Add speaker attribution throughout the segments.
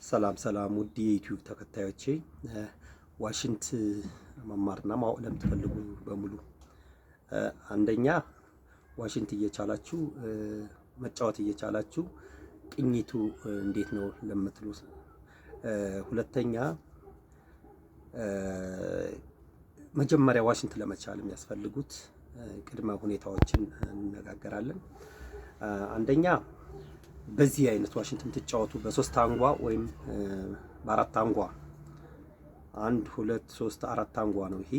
Speaker 1: ሰላም ሰላም ውድ የ YouTube ተከታዮቼ፣ ዋሽንት መማርና ማወቅ ለምትፈልጉ በሙሉ፣ አንደኛ ዋሽንት እየቻላችሁ፣ መጫወት እየቻላችሁ ቅኝቱ እንዴት ነው ለምትሉ፣ ሁለተኛ መጀመሪያ ዋሽንት ለመቻል የሚያስፈልጉት ቅድመ ሁኔታዎችን እንነጋገራለን። አንደኛ በዚህ አይነት ዋሽንት የምትጫወቱ በሶስት አንጓ ወይም በአራት አንጓ፣ አንድ፣ ሁለት፣ ሶስት፣ አራት አንጓ ነው ይሄ።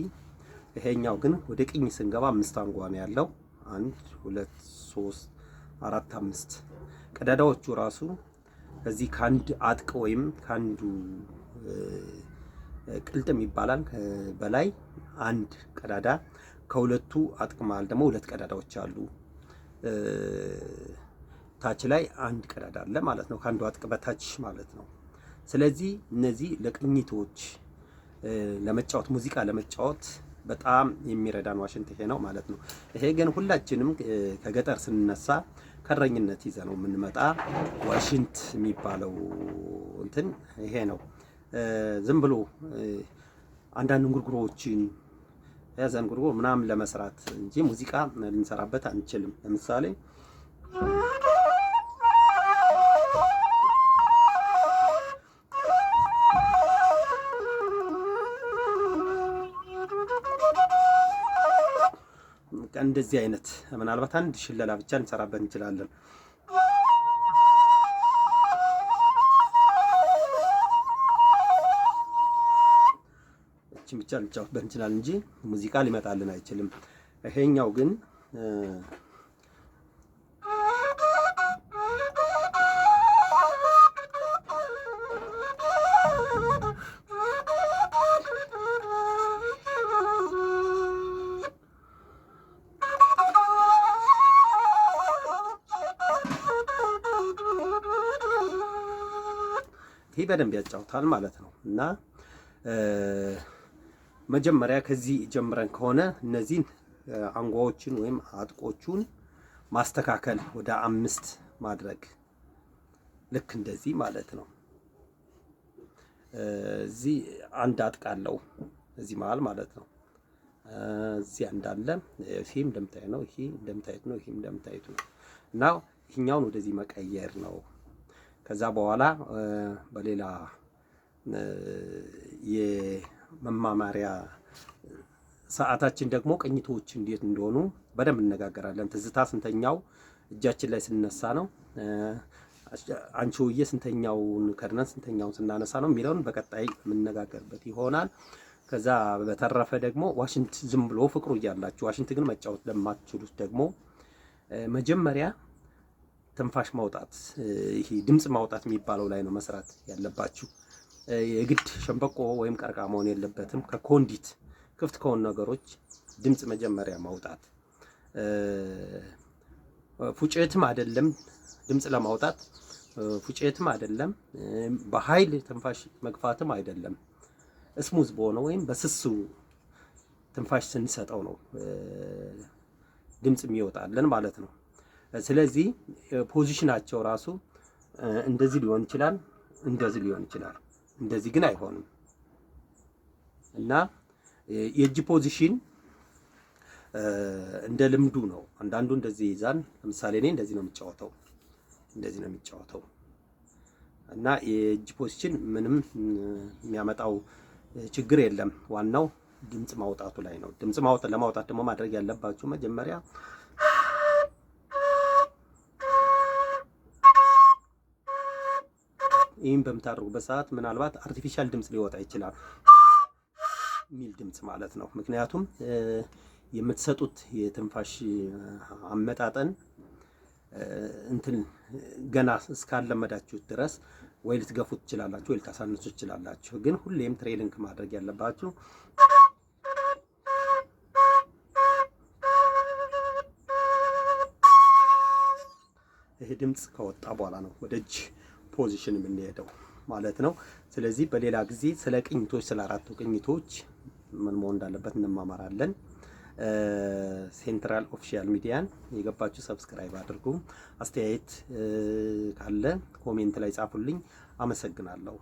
Speaker 1: ይሄኛው ግን ወደ ቅኝ ስንገባ አምስት አንጓ ነው ያለው። አንድ፣ ሁለት፣ ሶስት፣ አራት፣ አምስት። ቀዳዳዎቹ ራሱ ከዚህ ከአንድ አጥቅ ወይም ከአንዱ ቅልጥም ይባላል በላይ አንድ ቀዳዳ፣ ከሁለቱ አጥቅ መሃል ደግሞ ሁለት ቀዳዳዎች አሉ። ታች ላይ አንድ ቀዳዳ አለ ማለት ነው፣ ከአንዱ አጥቅ በታች ማለት ነው። ስለዚህ እነዚህ ለቅኝቶች ለመጫወት፣ ሙዚቃ ለመጫወት በጣም የሚረዳን ዋሽንት ይሄ ነው ማለት ነው። ይሄ ግን ሁላችንም ከገጠር ስንነሳ ከእረኝነት ይዘ ነው የምንመጣ ዋሽንት የሚባለው እንትን ይሄ ነው። ዝም ብሎ አንዳንድ እንጉርጉሮዎችን፣ ያዘ እንጉርጉሮ ምናምን ለመስራት እንጂ ሙዚቃ ልንሰራበት አንችልም። ለምሳሌ እንደዚህ አይነት ምናልባት አንድ ሽለላ ብቻ ልንሰራበት እንችላለን። እችን ብቻ ልንጫወትበት እንችላለን እንጂ ሙዚቃ ሊመጣልን አይችልም። ይሄኛው ግን ይሄ በደንብ ያጫውታል ማለት ነው። እና መጀመሪያ ከዚህ ጀምረን ከሆነ እነዚህን አንጓዎችን ወይም አጥቆቹን ማስተካከል፣ ወደ አምስት ማድረግ፣ ልክ እንደዚህ ማለት ነው። እዚህ አንድ አጥቅ አለው እዚህ መሀል ማለት ነው። እዚህ አንድ አለ። ይሄም እንደምታዩት ነው። ይሄ እንደምታዩት ነው። ይሄም እንደምታዩት ነው። እና ይሄኛውን ወደዚህ መቀየር ነው። ከዛ በኋላ በሌላ የመማማሪያ ሰዓታችን ደግሞ ቅኝቶች እንዴት እንደሆኑ በደንብ እንነጋገራለን። ትዝታ ስንተኛው እጃችን ላይ ስንነሳ ነው፣ አንቺሆዬ ስንተኛውን ከድነን ስንተኛውን ስናነሳ ነው የሚለውን በቀጣይ የምንነጋገርበት ይሆናል። ከዛ በተረፈ ደግሞ ዋሽንት ዝም ብሎ ፍቅሩ እያላችሁ ዋሽንት ግን መጫወት ለማትችሉት ደግሞ መጀመሪያ ትንፋሽ ማውጣት፣ ይሄ ድምፅ ማውጣት የሚባለው ላይ ነው መስራት ያለባችሁ። የግድ ሸንበቆ ወይም ቀርቃ መሆን የለበትም። ከኮንዲት ክፍት ከሆኑ ነገሮች ድምፅ መጀመሪያ ማውጣት፣ ፉጨትም አይደለም፣ ድምፅ ለማውጣት ፉጨትም አይደለም፣ በኃይል ትንፋሽ መግፋትም አይደለም። Smooth በሆነ ወይም በስሱ ትንፋሽ ስንሰጠው ነው ድምፅ የሚወጣልን ማለት ነው። ስለዚህ position ኣቸው ራሱ እንደዚህ ሊሆን ይችላል፣ እንደዚህ ሊሆን ይችላል። እንደዚህ ግን አይሆንም። እና የእጅ position እንደ ልምዱ ነው። አንዳንዱ እንደዚህ ይይዛል። ለምሳሌ እኔ እንደዚህ ነው የሚጫወተው፣ እንደዚህ ነው የሚጫወተው። እና የእጅ position ምንም የሚያመጣው ችግር የለም። ዋናው ድምፅ ማውጣቱ ላይ ነው። ድምፅ ማውጣት ለማውጣት ደግሞ ማድረግ ያለባችሁ መጀመሪያ ይህን በምታደርጉበት ሰዓት ምናልባት artificial ድምፅ ሊወጣ ይችላል የሚል ድምፅ ማለት ነው። ምክንያቱም የምትሰጡት የትንፋሽ አመጣጠን እንትን ገና እስካለመዳችሁት ድረስ ወይ ልትገፉት ትችላላችሁ ወይ ልታሳንሱ ትችላላችሁ። ግን ሁሌም training ማድረግ ያለባችሁ ይሄ ድምፅ ከወጣ በኋላ ነው ወደ እጅ position የምንሄደው ማለት ነው። ስለዚህ በሌላ ጊዜ ስለ ቅኝቶች፣ ስለ አራቱ ቅኝቶች ምን መሆን እንዳለበት እንማማራለን። Central Official Media ን የገባችሁ subscribe አድርጉ። አስተያየት ካለ comment ላይ ጻፉልኝ። አመሰግናለሁ።